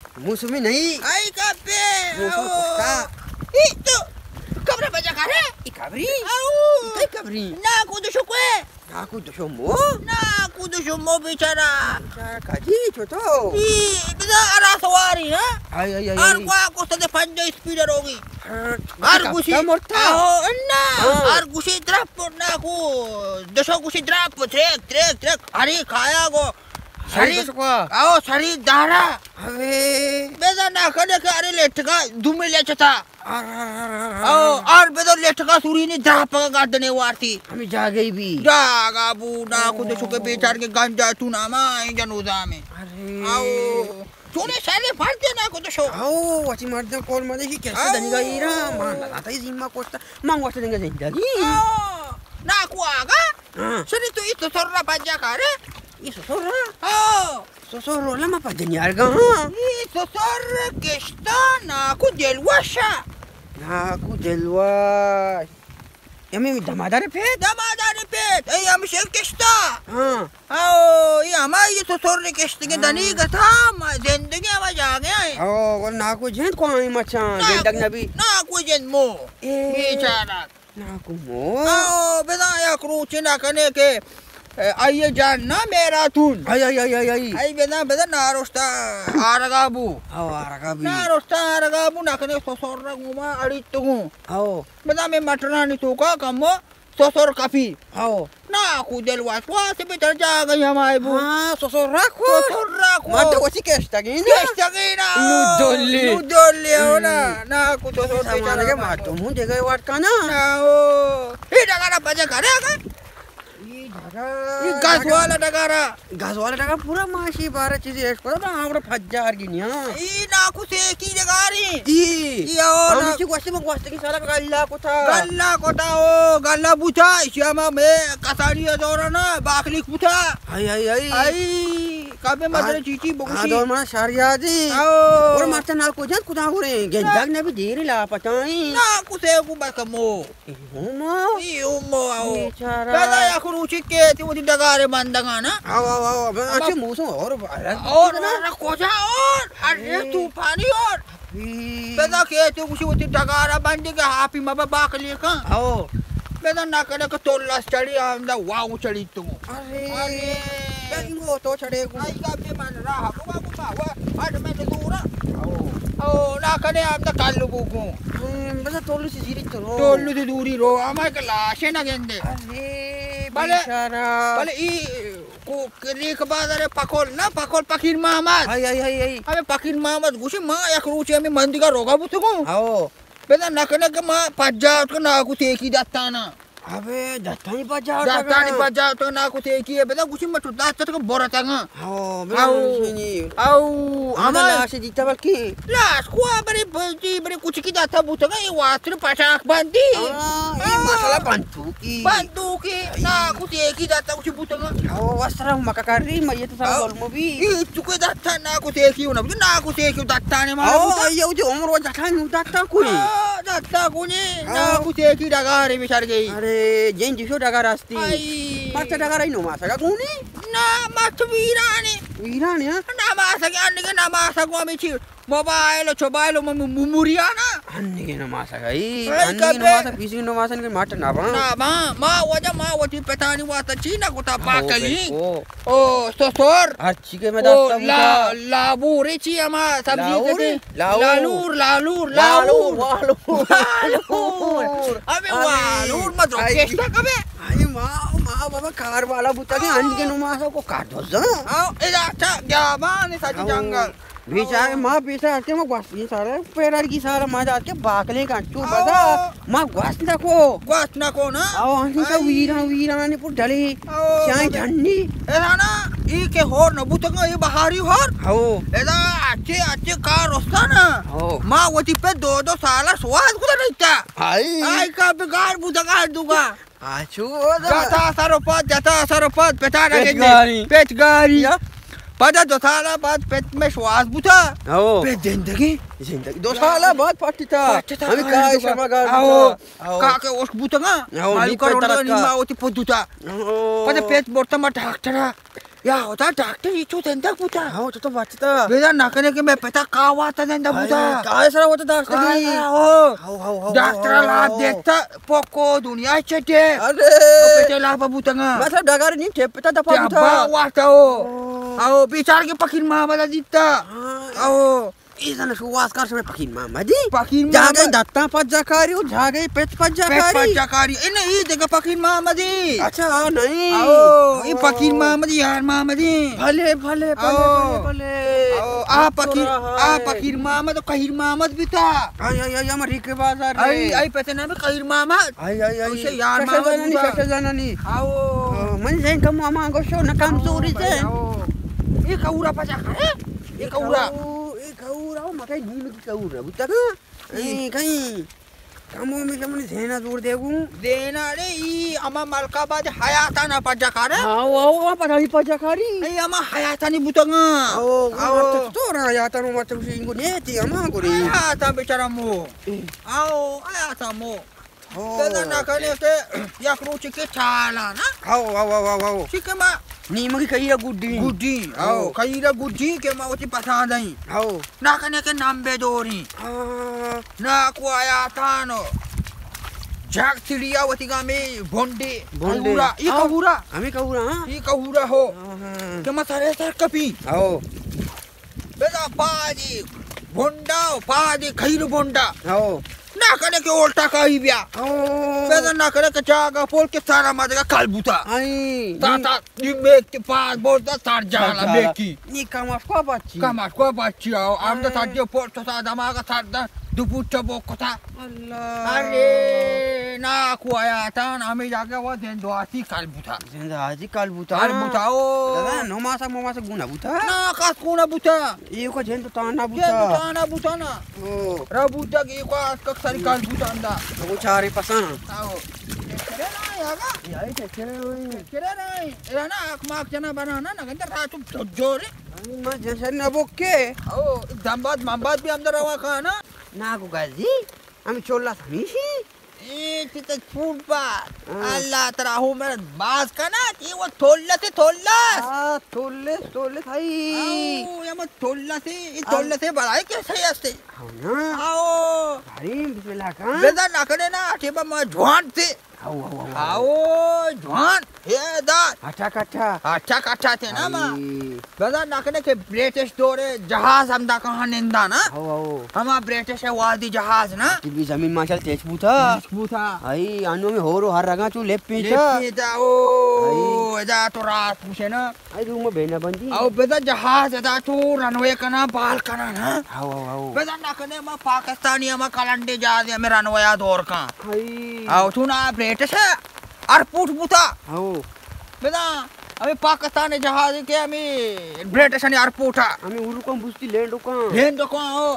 موسمی نہیں۔ آئی کپے۔ موسم او۔ کتا۔ ای تو کبر بجا کرے؟ ای کبری؟ او۔ ای کئی کبری؟ ناکو دشو کوئے؟ ناکو دشو مو؟ ناکو دشو مو بیچارہ۔ بیچارہ کجی چو تو؟ ای بدا ارا سواری، ہاں؟ آئی، آئی، آئی، ہر آئی۔ کو کو صد پنجاہ اسپیڈ روگی۔ ہر، ہر کپتا گوشی۔ مرتا؟ آہو، انا۔ ہاں۔ ہر گوشی درپ، ناکو دشو گوشی درپ، تریک، تریک، تریک۔ ہری کھایا گو۔ سری، سری بس کو۔ آو سری دارا۔ اوے۔ بیدا نہ کنے کہ ارے لٹکا دومی لچتا۔ ار، ار، ار، ار، ار۔ او، ار بیدا لٹکا سوری نی دراپگا گردنے وارتی۔ ہمیں جاگئی بی۔ جاگا بو ناکو دشو کہ بیچار کے گنجا تو ناما، این جنو دامے۔ ارے۔ او، چونے سالے پھر دے ناکو دشو۔ او، وتی مردم کول مدے کی کیسے او۔ دنگا ایرا، ما نہ تا زیما کوشتا، ما وقت دنگا زندگی۔ او، ناکو آگا۔ ہاں۔ سری تو ای سسر را پجا کارے؟ ای سسر را؟ ہاں۔ سسر را ما پجا نیارگا، ہاں۔ ای سسر کشتا ناکو دلوشا۔ ناکو دلوش۔ یمی دمادار پیت؟ دمادار پیت۔ ای ہمشل کشتا۔ ہاں۔ او، ای ہما ای سسر کشتگی ہاں۔ دنی گتا، ما زندگی ہما جاگے ہیں۔ او، ور ناکو جند کو آئی مچان، ناکو، زندگ نبی۔ ناکو جند مو۔ اے۔ بیچارہ۔ ناکو مو۔ آو، بزاں یک روچے نہ کنے کہ، اے، آئی جان نہ میراتون۔ آئی، آئی، آئی، آئی، آئی۔ آئی بزاں، بزاں نارشتا آرگا بو۔ آو، آرگا بی۔ نارشتا آرگا بو، نہ کنے سسر گوما اڑیت گوں۔ آو۔ بزاں میں مٹرانی توکا کمو سسر کپی۔ آو۔ ناکو دل واس واس بچار جاگہی ہمائے بو۔ ہاں، سسر رکھو۔ سسر رکھو۔ مردم وتی کشتگی نا۔ کشتگی نا۔ نو دلی۔ نو دلی ہو نا۔ ہم۔ ناکو سسر زمانگے بیچارہ مردم ہوں جگہ واٹ کنا۔ نا ہو۔ ای ڈگارا پجا کرے اگا۔ ای ڈگار۔ ای گاز والا ڈگارا۔ گاز والا ڈگار پورا ماشی بارہ چیزی ایش پڑا نا، ہمڑا پجار گنیا۔ ای ناکو سیکی ڈگاری۔ ای۔ ای او ہم نا۔ چی گوشتی، من گوشتی کہ سالا گلا کتا۔ گلا کتا او، گلا بوتا، اسی ہما میں کسانی دورا نا، باکلیک بوتا۔ ہائی، ہائی، ہائی۔ آئی، کبے مدر آ، چیچی بگوشی۔ آ دور منا شر یادی۔ او۔ اور مرتا ناکو جان کدا گورے، گندگ نبی دیری لاپتائی۔ ناکو سیکو بکمو۔ ای ہوما۔ ای ہوما، او۔ بیچارہ۔ پدا یک روچی کیتی وتی ڈگارے بندگانا۔ آو، آو، آو، آو۔ اما اچھے موسم اور، اور، اور کجا اور؟ ارے اے۔ طوفانی اور۔ ای۔ پدا کیتی گوشی وتی ڈگارا بندی کہ ہاپی مبا باکلیکا۔ او۔ پدا نہ کنے کہ تولس چڑی آمدا واو چڑی تو۔ ارے۔ ارے۔ بس انگو تو چڑے گو۔ آئی کا بھی من راہ بگا گو ما وا، اڈ میں دورا۔ او۔ او، نہ کنے آمدا کل بو گو۔ ہم، بس تولس زیری تو رو۔ تولس دوری رو، اما کہ لاشے نہ گندے۔ ارے، بلے، بیچارہ۔ بلے ای کو ریک بازار پکول نہ، پکول پکیر محمد۔ ہائی، ہائی، ہائی، ہائی۔ ہمیں پکیر محمد گوشی ما یک روچے ہمیں مندگا روگا بوتگوں۔ ہاو۔ بزاں نہ کنے کہ ما پجا اتکو ناکو تیکی دتانا۔ ابے، دتانی پجا اتکو؟ دتانی پجا اتکو ناکو تیکی ہے۔ بزاں گوشی من تو دت اتکو برتگاں۔ ہاں، بزاں او، گوشی نی۔ او، ہمیں ہمیں لاش دیتا بلکی۔ لاش کو برے بلکی، برے کچکی دتا بوتگا، یہ واسطے پٹاک بندی۔ ہاں، یہ ہاں۔ مسئلہ بندوکی۔ بندوکی، آئی۔ ناکو تیکی دتا کچھ بوتگا۔ او، واسطہ مکا کر رہی، میں یہ تو سارا او۔ ظلم بھی۔ یہ چکے دتا ناکو تیکی ہونا، ناکو تیکی دتا نے مارا او، بوتا۔ یہ جو عمر و دتا نو دتا کوئی۔ آ، دتا کونی، آ۔ ناکو تیکی ڈگارے بچار گئی۔ ارے، جن جشو ڈگار ہستی۔ آئی۔ مرچا ڈگار اینو ماسگا کونی؟ نا، مت ویرانے۔ ویرانے، ہاں؟ نا ماسگا، انگے نا ماسگا ہمیں چی، موبائل، چوبائل، م-، م-، مموریانا۔ انگے نا ماسگا، ای، اے انگے نا کبے۔ ماسگا، پیسی نا ماسگا، انگے مٹ نا با۔ نا با، ما وجہ ما وتی پتانی واسطہ چی نہ کتا او، پاکلی۔ او۔ او، سسر۔ ہر چی کہ میں او، دستا لا-، بوتا۔ لابوری چی ہما سبزی لاہور؟ کتے؟ لاہور۔ لالور، لالور، لاہور۔ والور، والور۔ والور۔ ابے ابے۔ والور مت رو، آئی۔ کیسا کبے؟ آئی ماں، ماں بابا کار والا بوتا کہ انگے نمازا کو کار دوزا۔ آؤ، ادا تا گیابان سچ آؤ۔ جنگل۔ بیچارے ماں پیسا آتے ما گوستی سارا، پیرار کی سارا ما جات کے باکلے کا چو آؤ۔ بزا۔ ما گوست نکو۔ گوست نکو نا؟ او، ہنسا آئی۔ ویران، ویران پور ڈلے۔ او، شاہیں بلے۔ ڈھنی۔ ادا نا، ای کہ ہور نہ بوتگا، ای بہاری ہور۔ او۔ ادا اچھے، اچھے کار رستا نا۔ او۔ ما وتی پہ دو، دو سالا سواد کتا نیتا۔ آئی۔ آئی کا بگار بوتگا دوگا۔ آچو، او دا۔ جتا سر و پد، جتا سر و پد، پتا نہ پت گندے۔ گاری۔ پت گاری۔ یا۔ پدا دو سالا بعد پت میں شواز بوتا۔ او۔ پت زندگی۔ زندگی۔ دو سالا بعد پٹتا۔ پٹتا۔ ہمیں کائے شما گار او۔ بوتا۔ کاکے اوش بوتگا۔ او، مالو نی کا پت روڈا درکا۔ نیما ہوتی پدوتا۔ او۔ پدا پت برتا ما ڈاکٹرا۔ یا ہوتا ڈاکٹر، ای چو زندگ بوتا؟ ہاں، تو تو بچتا۔ بیدا نہ کنے کہ میں پتا کاوا تا زندگ بوتا۔ کائے سرا ہوتا ڈاکٹر؟ کائے سرا ہو؟ ہاؤ، ہاؤ، ہاؤ، ڈاکٹر ہاؤ، لا ہاؤ۔ دیتا پوکو دنیا چٹے۔ ارے۔ پتے لا پا بوتنگا۔ مطلب ڈگار نہیں ٹھیک پتا دپا بوتا۔ با وارتا ہو۔ او۔ او بیچار کے فقیر محمد دیتا۔ ہاں۔ او۔ ای زن شواز کار شمئے فقیر محمدی؟ فقیر محمد۔ جاگہ دتاں پجا کاری و جاگہ پت پجا پت کاری۔ پجا کاری۔ اے نہیں، ای دگہ فقیر محمدی۔ اچھا، ہاں، نہیں۔ او، ای فقیر محمدی، یار محمدی۔ بھلے، بھلے، بھلے، او۔ بھلے، بھلے۔ او، آ فقیر، آ فقیر محمد و قہیر محمد بیتا۔ آئی، آئی، آئی، ہم ریکے بازار رے۔ آئی، آئی پتہ نام قہیر محمد۔ آئی، آئی، آئی۔ اسے یار محمد زنانی، بوتا۔ شش زنانی۔ او۔ او، من زین کم اما گوشو نہ کمزوری زین۔ او۔ ای کورا پجا کرے؟ ای کورا۔ او، ای کورا، او مکئی نیم کی کورا بوتا کا؟ ای۔ ای کئی۔ کمو می کمنی زینا زور دے گو۔ زینا رے، ای اما ملکا باد حیاتانا پجا کرے۔ ہاں، او، او، پتہ ہی پجا کاری۔ ای اما حیاتانی بوتا گا۔ او، او۔ تو را حیاتانو مت شینگو نیتی اما گوری۔ حیاتا بیچارہ مو۔ ای۔ او، حیاتا مو۔ ہو۔ بزن نہ کنے کہ یک روچے کہ چالا نا۔ ہو، ہو، ہو، ہو، ہو۔ چی کہ ما نیمگی کہیرا گڈی۔ گڈی، ہو، ہو۔ کہیرا گڈی کہ ما وتی پسند ایں۔ ہو۔ نہ کنے کہ نمبے دوری۔ ہاں۔ نہ کو آیا تانو۔ جاگ تڑیا وتی گا میں بونڈے۔ بونڈے۔ کہورا، یہ ہاں۔ کہورا۔ ہمیں کہورا، ہاں۔ یہ کہورا ہو۔ ہاں، ہاں۔ کہ ما سرے سر کپی۔ ہو۔ بزاں پادی بونڈا و پادی کہیر بونڈا۔ ہو۔ نہ کنے کہ اولٹا کائی بیا۔ ہو۔ بزاں نہ کنے کہ جاگہ پول کے سارا مدگا کل بوتا۔ آئی۔ تا، تا، نی میک تی پاد بولتا سار جالا سر جالا۔ میکی۔ نی کماش کو بچی۔ کماش کو بچی آو۔ ہم دا ہاں۔ سجے پول تو سا دماغ سر دا دو پوچ بوکتا۔ اللہ۔ ارے، نا کو آیا تان ہمیں جاگہ وہ زندواسی کل بوتا۔ زندہ حاجی کال بوتا۔ کال بوتا، او۔ دادا، نماسا مماسا گونا بوتا۔ نا، کس گونا بوتا۔ ایوکا جند تانا بوتا۔ جند تانا بوتا نا۔ او۔ را بوتا کہ ایوکا کک سری کال بوتا اندا۔ او چارے پسان۔ آو۔ چرے نا، یاگا؟ یای چرے ہوئی۔ چرے نا، ایرا نا، آک ماک جنا بنا نا، نگندر را چوب جوڑے۔ ما جنسر نہ بوکے۔ او، دمباد ممباد بھی اندر روا کانا۔ نا کو گزی، ہم چولا سمیشی۔ اے چی تو چوٹ بات۔ ہاں۔ اللہ ترا عمر باز کنا، تی وہ تولس، تولس۔ آ، تولس، تولس، ہائی۔ او، یا مت تولس، یہ ہاں۔ تولس بڑا ہے کیسے ہستے؟ ہاں نا۔ آو۔ بھاری بسم اللہ کن۔ بزن نہ کنے نا، اٹے با ما جوان تھے۔ ہاو، ہاو، ہاو۔ آو، جوان۔ ہے دار۔ اٹھا کٹھا۔ اٹھا کٹھا تھے نا ما۔ ہائی۔ بزاں نہ کنے کہ برٹش دورے جہاز ہمدا کہاں نندا نا۔ ہو، ہو۔ ہما برٹش وادی جہاز نا۔ تی بھی زمین ماشاءاللہ تیز بوتا۔ تیز بوتا۔ ہائی، انو میں ہورو ہر رگا چو لیپ پیتا۔ لیپ پیتا، او، ہائی۔ ادا تو راست پوچھے نا۔ ہائی، روم بینا بندی۔ او بزاں جہاز ادا تو رنوے کنا، بال کنا نا۔ ہو، ہو، ہو۔ بزاں نہ کنے ما پاکستانی ہما کلنڈے جہاز ہمیں رنوے آ دور کن۔ ہائی۔ او تو نا برٹش ہے۔ ارپورٹ بوتا۔ ہو۔ بزاں ہمیں پاکستان جہاز کے ہمیں برٹشانی ارپورٹ۔ ہمیں اروکاں بوستی لینڈ کاں۔ لینڈ کاں، ہو۔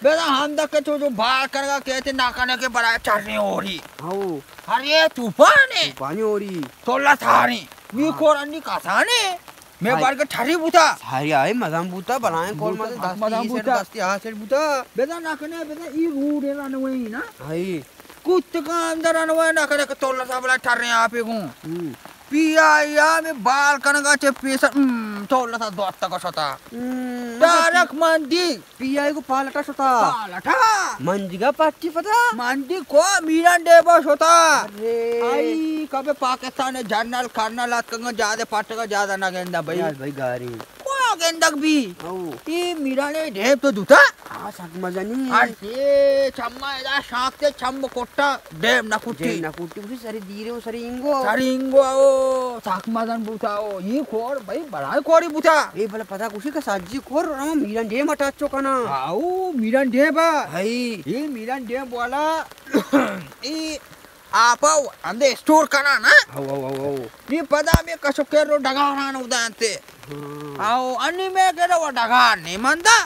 بزاں ہم دکے تو جو بال کرگا کہتے نہ کنے کہ برائے چرنے اوری۔ ہو۔ ارے طوفان ہے۔ طوفانی اوری۔ تولا ساری۔ نی ہاں۔ کورانی کسانے۔ میں ہاں۔ بار کے ٹھری بوتا۔ ساری آئے مزن بوتا، بلائیں کول بوتا، مزن دستی مزن ای سر بوتا۔ دستی آ سر بوتا۔ بزاں نہ کنے، بزاں ای روڈ ہے رنوے نا۔ ہائی۔ کتکاں اندر انوے نہ کنے کہ تولسا بلا ٹریں آپے گوں۔ ہم۔ پی آئی آ میں بال کنگا چہ پیسر، ہم، تولسا دوتک شتا۔ ہم، ڈائریکٹ مندی۔ پی آئی کو پالٹا شتا۔ پالٹا۔ مندی کا پٹی پتا۔ مندی کو میران ڈیبا شتا۔ ارے۔ آئی کبے پاکستان جنرل کرنل اتکنگا جادے پٹگا جادہ نہ گندا بھائی۔ یار بھائی گاری۔ کو گندگ بی؟ او۔ ای میرانے ڈیب تو دوتا؟ آ، سک مزنی۔ ارے، چما ادا شاک تے چم کٹا، ڈیب نہ کٹی۔ ڈیب نہ کٹی، اسی سری دیرے و سری انگو۔ سری انگو، او، سک مزن بوتا، او۔ ای کور، بھائی، بڑا کوری بوتا۔ ای بلا پتا کشی کہ سجی کور، اما میران ڈیب اٹا چو کنا۔ آو، میران ڈیب۔ ہائی۔ ای میران ڈیب والا، ای آپا اندے اسٹور کنا نا؟ ہو، ہو، ہو، ہو۔ نی پدا ہمے کشکے رو ڈگاران اودانتے۔ ہاں۔ او انی میں کہ رو ڈگار نہیں مندا۔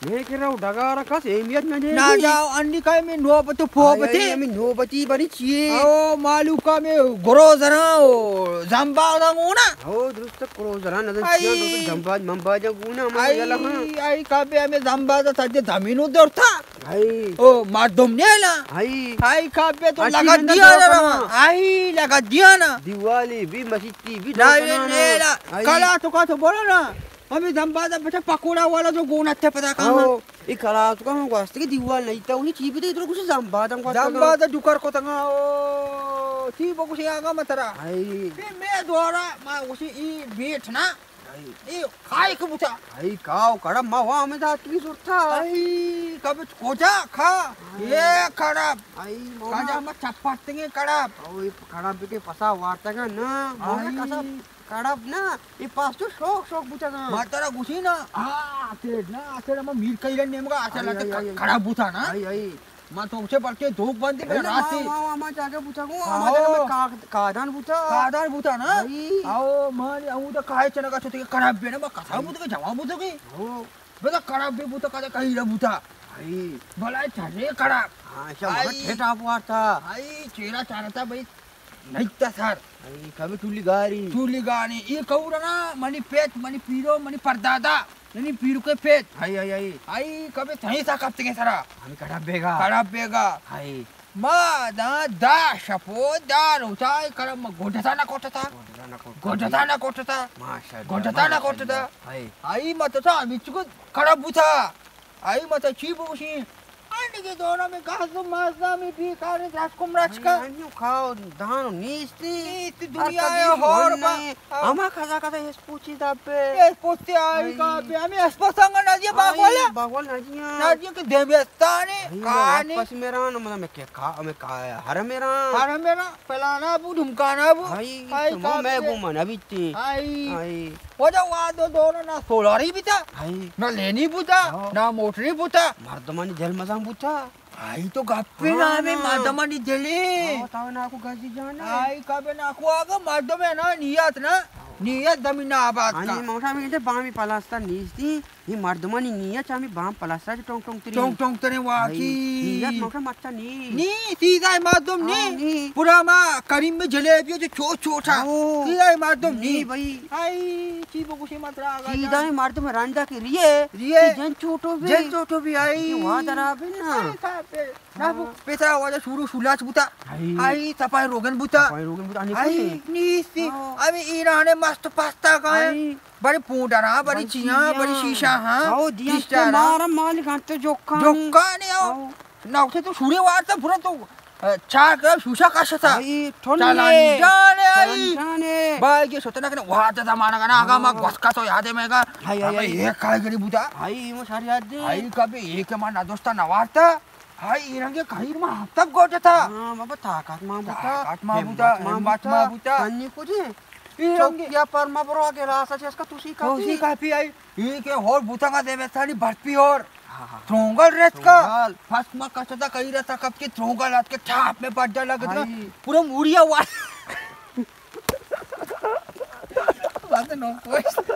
یہ کہ رو ڈگار کس اہمیت نہ دے۔ نہ جاؤ، انی کا میں نوبت و پوبتے۔ آئی، آئی، ہمیں نوبتی بری چیے۔ او مالو کا میں گرو زراں او زمبا دا گونا۔ او درست کرو زراں نظر آئی۔ چیاں، تو زمبا ممبا جا گونا، ہمیں آئی، یلا ہاں۔ آئی کا بے ہمیں زمبا دا سجے زمینو درتا۔ آئی۔ او مردم نیلا۔ آئی۔ آئی کا بے تو اچھی لگا بندہ دیا دعا نا۔ کرنا۔ آئی لگا دیا نا۔ دیوالی بھی مسیتی بھی لا، دعا یہ کرنا۔ نیلا۔ آئی۔ کلا تو کا تو بولو نا۔ ہمیں زمبا دا بچا پکوڑا والا جو گونا تے پتا کہاں۔ او، ای کلا تو کا ہم گواستے کہ دیوال نہیں تا، انہیں چی بھی دے، ادھر کچھ زمبا دا گواستے زمبا دا ڈکر کو تنگا، او، چی بو کچھ آگا مترا۔ آئی۔ یہ میں دوارا، ما اسے ای بیٹھ نا۔ آئی۔ ای کھائے کو بوتا۔ آئی کاو کڑب ما وا ہمیں دات کی زورتا۔ آئی کب کجا کھا؟ آئی۔ یہ کڑب۔ آئی ماما۔ کجا ما چپاتیں کڑب۔ او، یہ کڑب کے پسا وارتا گا نا۔ ماما آئی۔ کسا کڑب نا، یہ پاس تو شوق شوق بوتا گا۔ ما ترا گوشی نا، آ، تیڑ نا، تیڑ ما میر کئی رن نیمگا، آ، آئی، آئی، آئی۔ کڑب بوتا نا۔ آئی، آئی۔ ما تو اسے بلکہ دوک بندی میں بلے ما، راستی۔ ما، ما، ما جاگہ بوتا گو، آؤ۔ ما جاگہ میں کا-، کادان بوتا۔ کادان بوتا نا؟ آئی۔ آؤ، ما نی، آؤ، دا کائے چنگا چھوٹے کے کڑب بے نا، ما کسا بوتا کے جواب بوتا کے؟ آؤ۔ بدا کڑب بے بوتا، کدے کہیں نہ بوتا۔ آئی۔ بلا چرے کڑب۔ ہاں، ایسا مگر آئی۔ ٹھیٹ آپ وارتا۔ آئی، چیرا چارتا بھائی، نہیں تا سر۔ آئی، کبھی ٹولی گاری۔ ٹولی گاری۔ یہ کہو نا، منی پیت، منی پیرو، منی پردادا۔ یعنی پیرکے پیت۔ ہائی، ہائی، ہائی۔ آئی کبے تھیں سا کپتگیں سرا۔ ہمیں کڑب بیگا۔ کڑب بیگا۔ ہائی۔ ما دا، دا شپو، دا روچا، کڑب ما گڈتا نہ کٹتا۔ گڈتا نہ کٹتا۔ گڈتا نہ کٹتا۔ ماشاءاللہ، گڈتا نہ ماشاءاللہ۔ کٹتا۔ ہائی۔ آئی ما تو تا ہمیچکو کڑب بوتا۔ آئی ما تو چی بوشی؟ آنی کے دورا میں گاز و مازا میں بیکار درس کم رچکا۔ آئی، انیو کھاؤ دانو نیستی۔ نیستی دنیا ہر کدی ہے ہور ون با۔ نہیں۔ ہما کسا کسا اسپوچی دپے۔ اسپوچی آئی آئی۔ کا پہ ہمیں اسپوچ سنگا نہ دیا آئی، باگوالا۔ باگوال نہ دیا۔ نہ دیا کہ دیمستانی آئی، کہانی۔ پس میران، مطلب، میں کہ کھا، میں کھا، ہر میران۔ ہر میران، پلانا بو، ڈھمکانا بو۔ آئی، آئی تو کا میں پہ گو من ابھی تی۔ آئی۔ آئی۔ وجہ وادو دورو نہ سولاری بیتا، آئی۔ نہ لینی بوتا، ہاں۔ نہ موٹری بوتا۔ مردمانی دل مزان بوتا۔ آئی تو گپے ہاں۔ نامے مردمانی دلے۔ ہاں، تاو ناکو گزی جانا۔ آئی کبے ناکو آگا مردم ہے نا نیت نا۔ نیت زمین آباد آنی کا۔ موٹا میں کہتے بامی پلاستا نیستی۔ یہ مردمانی نیت چامی بام پلاستا جو ٹونگ ٹونگ تری۔ ٹونگ ٹونگ تری واقعی۔ آئی، نیت موٹا مچا نی۔ نی، سیدھا مردم نی۔ ہاں، نی۔ پورا ما کریم میں جلیبی جو چھوٹ چھوٹا۔ ہاں۔ سیدھا مردم نی۔ نی بھائی۔ آئی، چی بگوشی مطلب آگا سیدھا جان۔ مردم رنڈا کے ریے۔ ریے۔ جن چھوٹو بھی۔ جن چھوٹو بھی آئی۔ یہ وادرا بھی نا۔ آئی صاحب۔ نہ بو، ہاں۔ پیسرا واجہ شورو شولاچ بوتا۔ ہائی۔ آئی، تپائی روگن بوتا۔ تپائی روگن بوتا، آنی آئی، کوئی؟ نیستی۔ ہاں۔ ابھی ایران مست پاستا کا ہے۔ آئی۔ بڑی پونڈرا، بڑی بڑی چیاں، چیاں۔ بڑی شیشہ ہاں۔ ہاو، دیاں ٹیسٹارا۔ مارا مال گانتے جوکانی۔ جوکانی ہاو۔ ہاو۔ نہ، اسے تو شورے وارتا پورا تو، چار گرام شوشہ کشتا۔ آئی، ٹھنڈے۔ چلن جانے آئی۔ چلن جانے۔ بائی یہ سوچنا کہ وارتا زمانہ کا نا، آگا ما ہاں۔ گوسکا تو یاد ہے میں کا۔ ہائی، ہائی، ہمیں ہائی۔ یہ کھائی گری بوتا۔ ہائی، مو شر یاد دے۔ ہائی، کبھی یہ کہ ما نہ دوستا نہ وارتا۔ ہائی، ایرنگے کھیر ما ہفتہ گوٹتا۔ ہاں، بابا، طاقت ما بوتا۔ طاقت ما بوتا، ہمت ما ہمت بوتا۔ ما بوتا۔ تنی کجے؟ ایرنگے۔ چوکیا پر ما برو گلاس اچ اس کا توسی کافی۔ توسی کافی آئی۔ یہ کہ ہور بوتا کا دیوستانی برفی ہور۔ ہاں، ہاں۔ ترونگل رت کا۔ ترونگل۔ پس ما کچھتا کئی رت کا کپ کے ترونگل رت کے ٹھاپ میں پڈا لگتا۔ ہائی۔ پورا موڑیا وا۔ بات نو پوچھ۔